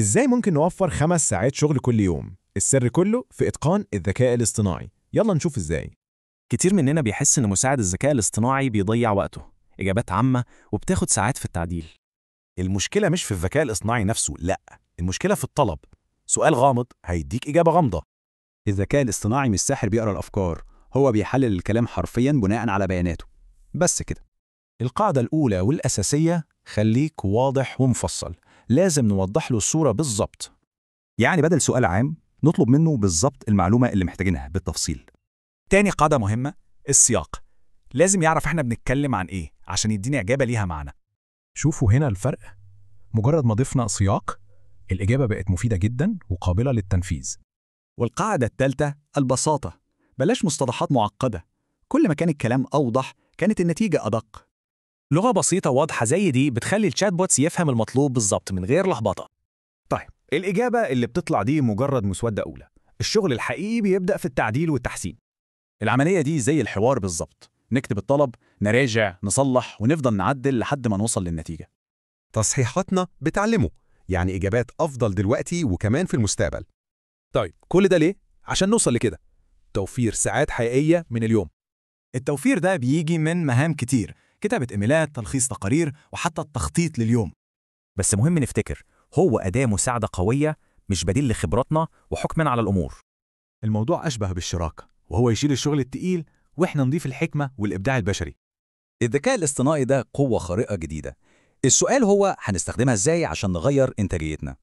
إزاي ممكن نوفر 5 ساعات شغل كل يوم؟ السر كله في إتقان الذكاء الاصطناعي. يلا نشوف إزاي. كتير مننا بيحس إن مساعد الذكاء الاصطناعي بيضيع وقته، إجابات عامة وبتاخد ساعات في التعديل. المشكلة مش في الذكاء الاصطناعي نفسه، لا، المشكلة في الطلب. سؤال غامض هيديك إجابة غامضة. الذكاء الاصطناعي مش ساحر بيقرا الأفكار، هو بيحلل الكلام حرفيا بناء على بياناته. بس كده. القاعدة الأولى والأساسية: خليك واضح ومفصل. لازم نوضح له الصورة بالظبط. يعني بدل سؤال عام نطلب منه بالظبط المعلومة اللي محتاجينها بالتفصيل. تاني قاعدة مهمة: السياق. لازم يعرف احنا بنتكلم عن ايه عشان يدينا إجابة ليها معنى. شوفوا هنا الفرق، مجرد ما ضفنا سياق الإجابة بقت مفيدة جدا وقابلة للتنفيذ. والقاعدة الثالثة البساطة، بلاش مصطلحات معقدة، كل ما كان الكلام أوضح كانت النتيجة أدق. لغة بسيطة واضحة زي دي بتخلي ال chatbots يفهم المطلوب بالظبط من غير لخبطة. طيب، الإجابة اللي بتطلع دي مجرد مسودة أولى. الشغل الحقيقي بيبدأ في التعديل والتحسين. العملية دي زي الحوار بالظبط، نكتب الطلب، نراجع، نصلح، ونفضل نعدل لحد ما نوصل للنتيجة. تصحيحاتنا بتعلمه، يعني إجابات أفضل دلوقتي وكمان في المستقبل. طيب، كل ده ليه؟ عشان نوصل لكده: توفير ساعات حقيقية من اليوم. التوفير ده بيجي من مهام كتير، كتابة إيميلات، تلخيص تقارير، وحتى التخطيط لليوم. بس مهم نفتكر، هو أداة مساعدة قوية، مش بديل لخبراتنا وحكمنا على الأمور. الموضوع أشبه بالشراكة، وهو يشيل الشغل التقيل وإحنا نضيف الحكمة والإبداع البشري. الذكاء الاصطناعي ده قوة خارقة جديدة. السؤال هو هنستخدمها ازاي عشان نغير إنتاجيتنا؟